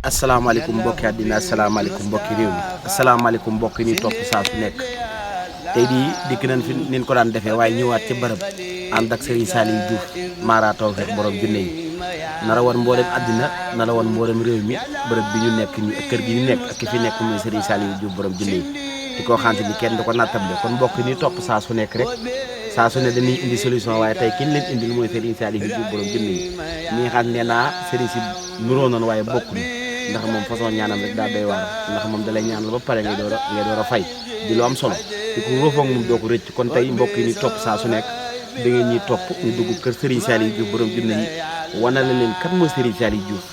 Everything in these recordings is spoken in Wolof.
asalaamaaleykum mbokki àddina asalaamaaleykum mbokki réew mi asalaamaaleykum mbokki ni topp saa su nekk tey di dikk nañ fi nin ko daan defee waaye ñëwaat ci bërëb ànd ak Serigne Saliou Diouf Mara Tawfekh borom junne yi nara woon mboolem àddina nara woon mboolem réew mi bërëb bi ñu nekk ñu kër gi ñu nekk ak ki fi nekk muy Serigne Saliou Diouf borom junne yi di ko xamante ni kenn du ko nattable kon mbokk ni topp saa su nekk rek saa su ne dañuy indi solution waaye tey ki ñu leen indil mooy Serigne Saliou Diouf borom junne yi ñi nga xam ne naa Serigne si nuroo noonu waaye bokkuñu ndax moom façon ñaanam rek daa doy waar ndax moom dalay ñaanal ba pare ngay door a fay di lu am solo di ko róofoog moom doo ko rëcc kon tey mbokk yi ni topp saa su nekk da ngeen ñuy topp ñu dugg kër Serigne Saliou Diouf borom junne yi wana la leen kan mooy Serigne Saliou Diouf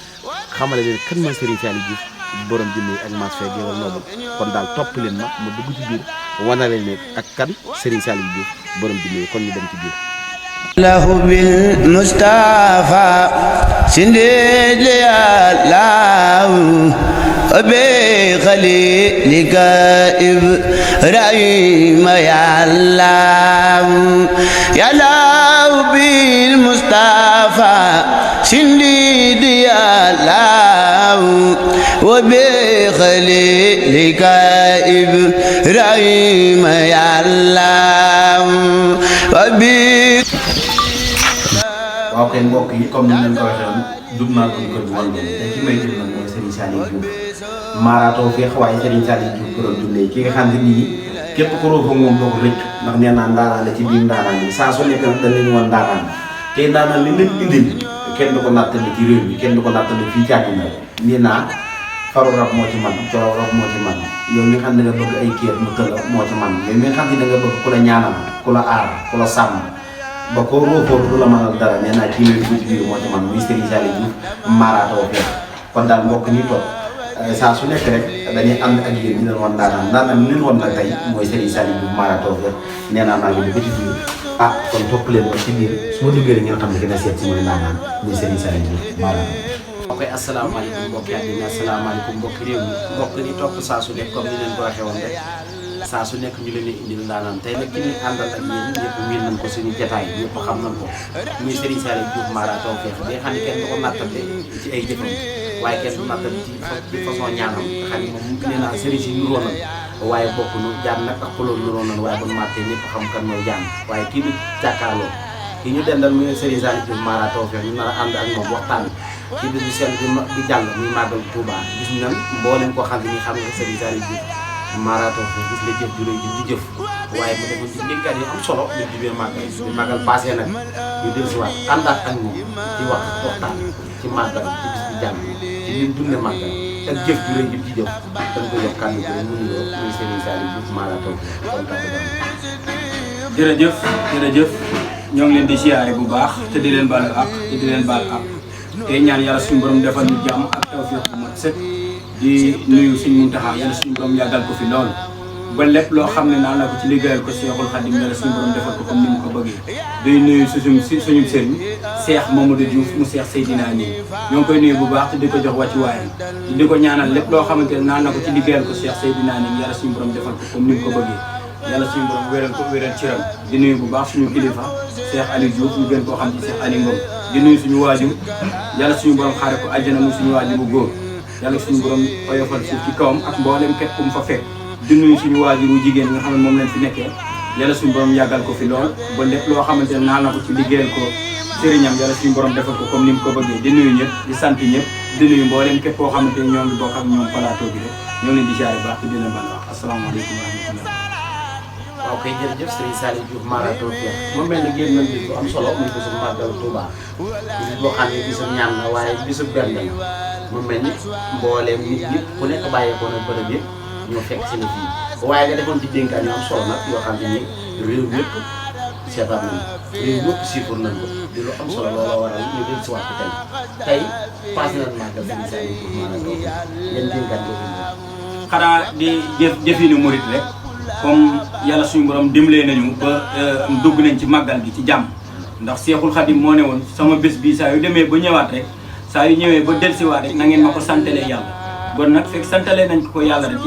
xamale leen kan mooy Serigne Saliou Diouf borom junne yi ak mas fee géwal noobul kon daal topp leen ma dugg ci biir wana la leen ak kan Serigne Saliou Diouf borom junne yi kon ñu dem ci biir lahu bil Mustafa sindil ya law abe khalilika Ibrahim ya law ya law bil Mustafa sindil ya law abe khalilika Ibrahim ya law abe waaw kay mbokk yi comme ni ñu leen ko waxee woon dugg naa ko kër wàll te ki may dugg nag mooy Serigne Saliou Diouf Mara Tawfekh waaye Serigne Saliou Diouf borom junne ki nga xam ne nii képp ku róofa moom doo ko rëcc ndax nee naa ndaanaan la ci biir ndaanaan yi saa su nekk nag dañ leen woon ndaanaan tey ndaanaan li leen indil kenn du ko nattali ci réew mi kenn du ko nattali fii ci àddina nee naa faru rab moo ci man coow rab moo ci man yow mi nga xam ne nga bëgg ay kéet mu tëla moo ci man yow mi nga xam ne da nga bëgg ku la ñaanal ku la aar ku la sàmm ba ko roofoo du la mënal dara nee naa kii ci biir moo ci man muy Serigne Saliou Diouf Mara Tawfekh kon daal mbokk ñi toog saa su nekk rek dañuy ànd ak yéen ñu leen woon ndaanaan li leen woon nag tey mooy Serigne Saliou Diouf Mara Tawfekh nee naa maa ngi dugg ci biir kon topp leen ma ci biir su ma duggee rek ngeen xam ne gën a seet si mooy ndaanaan muy Serigne Saliou Diouf Mara Tawfekh ok asalaamaaleykum mbokki àddina asalaamaaleykum mbokki réew mi mbokk ni topp saa su nekk comme ni leen ko waxee woon rek saa su nekk ñu leen di indil ndaanaan tey nag ki ñuy àndal ak yéen ñëpp miin nañ ko suñu jotaay ñëpp xam nañ ko muy Serigne Saliou Diouf Mara Tawfekh bi nga xam ne kenn du ko nattale ci ay jëfam waaye kenn du nattale ci façon ñaanam nga xam ne moom nee naa Serigne si nuroo nañ waaye bokkuñu jaan nag ak xulóon nuroo nañ waaye bu màttee ñëpp xam kan mooy jaan waaye kii du jàkkaarloo ki ñu dendal muy Serigne Saliou Diouf Mara Tawfekh ñu nar a ànd ak moom waxtaan ci bi du seen bi jàll muy màggal Touba gis nañ mboolem koo xam ne ñi xam nga Serigne Saliou Diouf Mara Tawfekh gis la jëf ju rëy di jëf waaye mu defoon ci liggéey yu am solo ñu jubee màggal passé nag ñu dellusiwaat àndaat ak moom ci waxtaan ci màggal ci bis bi jàmm ci ñun dunde màggal ak jëf ju rëy ci jëf dañ ko jox kàddu gi rek mu nuyoo muy Serigne Saliou Diouf Mara Tawfekh kon kàddu jërëjëf ñoo ngi leen di siyaare bu baax te di leen baalu ak te di leen baal ak tey ñaan yàlla suñu borom defal ñu jàmm ak tawfeex bu mat sëkk di nuyu suñu Muntaxa yàlla suñu borom yàggal ko fi lool ba lépp loo xam ne naan la ko ci liggéeyal ko Seexul Xadim yàlla suñu borom defal ko comme ni mu ko bëggee day nuyu suñu sëriñ Seex Mamadou Diouf mu Seex Seydina nii ñoo ngi koy nuyu bu baax te di ko jox wàccu waayam di ko ñaanal lépp loo xamante ne naan na ko ci liggéeyal ko Seex Seydina nii yàlla suñu borom defal ko comme ni mu ko bëggee yàlla suñu borom wéral ciram di nuyu bu baax suñu kilifa Seex Aliou Diouf ñu gën koo xam ci Seex Aliou Ngom di nuyu suñu waajur yàlla suñu borom xaare ko àjjana mu suñu waajur bu góor yàlla suñu borom oyofal suuf ci kawam ak mboolem képp ku mu fa fekk di nuyu suñu waajur wu jigéen nga xam ne moom lañ fi nekkee yàlla suñu borom yàggal ko fi lool ba lépp loo xamante ne naan na ko ci liggéeyal ko sëriñam yàlla suñu borom defal ko comme ni mu ko bëggee di nuyu ñëpp di sant ñëpp di nuyu mboolem képp koo xamante ne ñoo ngi bokk ak ñoom plateau bi rek ñoo leen di siyaare baax te di leen bal wax asalaamaaleykum wa rahmatullah waaw kay jërëjëf Serigne Saliou Diouf Mara Tawfekh moom mel ne génn nañ bis bu am solo muy bisu màggal Touba bis boo xam ne bisu ñaan la waaye bisu benn la mu mel ni mbooleem nit ñi ku nekk bàyyeekoo na bërëb yëpp ñoo fekk si la fii waaye nga defoon ci dénkaan yu am solo nag yoo xam ne ni réew yëpp seetaan nañ réew yëpp siifur nañ ko di lu am solo looloo waral ñu del si waat tey passé nañ màggal Serigne Saliou Diouf Mara Tawfekh ngeen dénkaan yooyu xanaa di jëfinu murit rek comme yàlla suñu borom dimbalee nañu ba dugg nañ ci màggal gi ci jàmm ndax Seexul Xadim moo ne woon sama bés bii saa yu demee ba ñëwaat rek saa yu ñëwee ba dellusiwaat rek na ngeen ma ko santalee yàlla bon nag fekk santalee nañ ko yàlla rek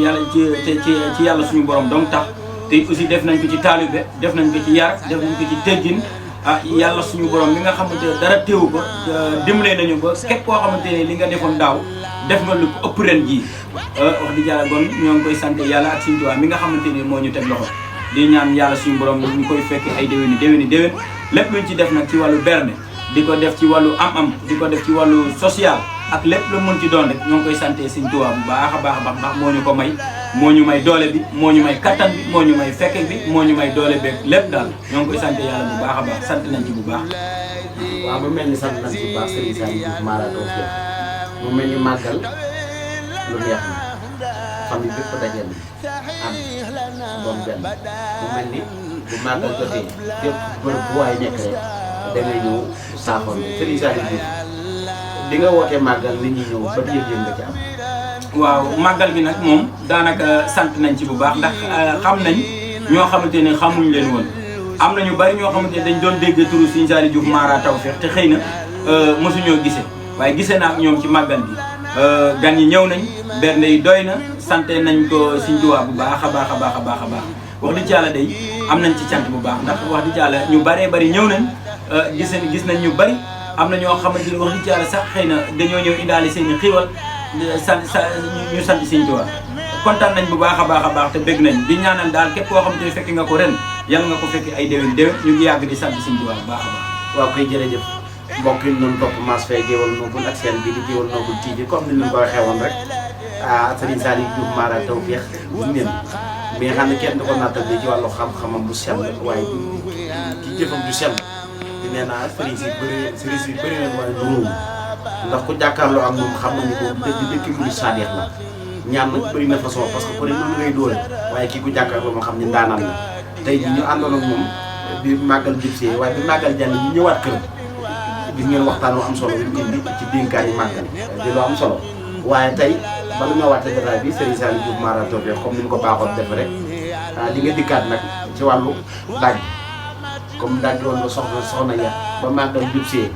ci yàlla suñu borom donc tax te aussi def nañ ko ci taalibe def nañ ko ci yar def nañ ko ci teggin yàlla suñu borom mi nga xamante ne dara teewu ko dimbalee nañu ba képp koo xamante ne li nga defoon daaw def nga lu ko ëpp ren jii wax di jàlla gon ñoo ngi koy sant yàlla ak suñu Tuubaa mi nga xamante ne moo ñu teg loxo di ñaan yàlla suñu borom ñu koy fekkee ay déwéni déwén lépp luñ ci def nag ci wàllu berne di ko def ci wàllu am-am di ko def ci wàllu social ak lépp lu mën ci doon rek ñoo ngi koy sante Sëñ Tuubaa bu baax a baax a baax ndax moo ñu ko may moo ñu may doole bi moo ñu may kattan bi moo ñu may fekke bi moo ñu may doole beeg lépp daal ñoo ngi koy sante yàlla bu baax a baax sant nañ ci bu baax. waaw mu mel ni sant nañ ci bu baax Serigne Saliou Diouf Mara Tawfekh mu mel ni màggal lu neex na famille bépp dajeel am doon benn mu mel ni bu màggal jotee fépp bërëb bu waay nekk rek da ngay ñëw saafara Serigne Saliou Diouf bi nga wootee màggal nit ñi ñëw ba yëg-yëg nga ci am. waaw màggal gi nag moom daanaka sant nañ ci bu baax ndax xam nañ ñoo xamante ne xamuñ leen woon am na ñu bari ñoo xamante ne dañ doon dégg turu Serigne Saliou Diouf Mara Tawfekh te xëy na mosuñoo gisee waaye gisee naa ak ñoom ci màggal gi gan yi ñëw nañ bernde yi doy na sante nañ ko Serigne Touba bu baax a baax a baax a baax a baax wax di Yàlla day am nañ ci cant bu baax ndax wax di Yàlla ñu baree bari ñëw nañ gis nañ ñu bari am na ñoo xamante ne wax di Yàlla sax xëy na dañoo ñëw indaale seen i xiiwal ñu sant Sëñ Tuubaa kontaan nañ bu baax a baax te bëgg nañ di ñaanal daal képp koo xamante ne fekk nga ko ren yàlla nga ko fekk ay déwén ñu ngi yàgg di sant Sëñ Tuubaa bu baax a baax. waaw koy jërëjëf mbokk yi ñu topp Mass Faye Gueweul Noble ak seen bii di Gueweul Noble TV comme ni ñu ko waxee woon rek Serigne Saliou Diouf Mara Tawfekh bu ngeen mi nga xam ne kenn du ko nattale ci wàllu xam-xamam bu sell waaye ci jëfam ju sell di nee naa Serigne si bëri na waaye du róowu ndax ku jàkkaarloo ak moom xam nañu ko dëgg mbir sadeex la ñaan nag bëri na façon parce que ku ne mën ngay doole waaye kii ku jàkkaarloo moo xam ne ndaanaan la tey ji ñu àndoon ak moom bi màggal jubsee waaye bi màggal jàll ñu ñëwaat këram gis ngeen waxtaan wu am solo bi mu indi ci dénkaan yi màggal di lu am solo waaye tey bala nga waate jotaay bi Serigne Saliou Diouf Mara Tawfekh comme ni ñu ko baaxoon def rek di nga dikkaat nag ci wàllu daaj comme daaj woon nga soxna ya ba màggal jubsee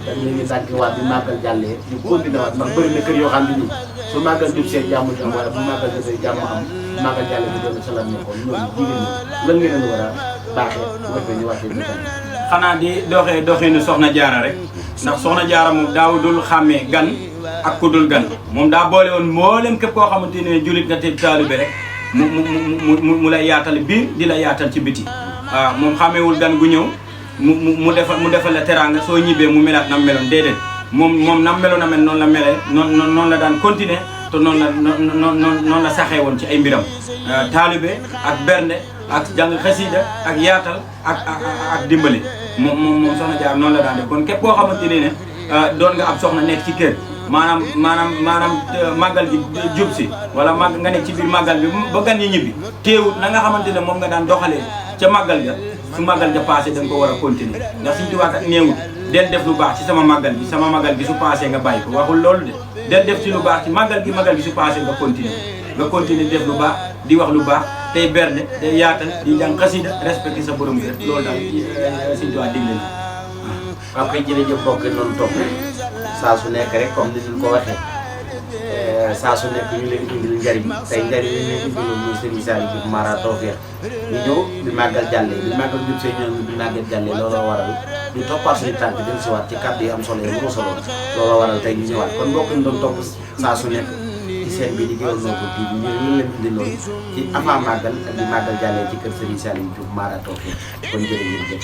dañ leen di dànkiwaat bi màggal jàllee ñu continué waat ndax bëri na kër yoo xam ne nii su màggal jubsee jàmm am waaye bu màggal jotee jàmm am màggal jàllee bi doon sa lan nekkoon ñoom jigéen ñi lan ngeen leen war a baaxee bu ko defee ñu wàccee ñu tam xanaa di doxinu soxna jaara rek ndax soxna jaara moom daaw dul xàmmee gan ak ku dul gan moom daa boole woon mboolem képp koo xamante ne jullit nga te taalibe rek mu lay yaatal biir di la yaatal ci biti waaw moom xàmmeewul gan gu ñëw mu defal la teraanga soo ñibbee mu melaat nam meloon déedéet moom nam meloon na mel noonu la melee noonu la daan continuer te noonu la saxee woon ci ay mbiram taalibe ak bernde ak jàng xasida ak yaatal ak dimbali moom soxna jaar noonu la daan def kon képp koo xamante ne doon nga ab soxna nekk ci kër maanaam màggal gi jub si wala nga nekk ci biir màggal bi ba gan ñi ñibbi teewut na nga xamante ne moom nga daan doxalee ca màggal ga su màggal ga passé da nga ko war a continuer ndax suñu tubaab kat néewut del def lu baax ci sama màggal gi su passé nga bàyyi ko waxul loolu de del def ci lu baax ci màggal gi su passé nga continuer def lu baax di wax lu baax tey berne tey yaatal di jàng xasida respecté sa borom kër loolu daal suñu tubaab digle na waaw koy jërëjëf mbokk yi noonu topp saa su nekk rek comme ni ñu ko waxee saa su nekk ñu leen indil njariñ tey njariñ ñu leen indiloon muy Serigne Saliou Diouf Mara Tawfekh ñu ñëw bi màggal jàllee bi màggal jub see ñoom bi màggal jàllee looloo waral ñu toppaat suñu tànk dem si waat ci kàddu yi am solo yi mu solo looloo waral tey ñu ñëwaat kon mbokk ñu doon topp saa su nekk ci seen bii di Gueweul Noble TV ñu leen indiloon ci avant màggal ak bi màggal jàllee ci kër Serigne Saliou Diouf Mara Tawfekh kon jërë ngeen jëf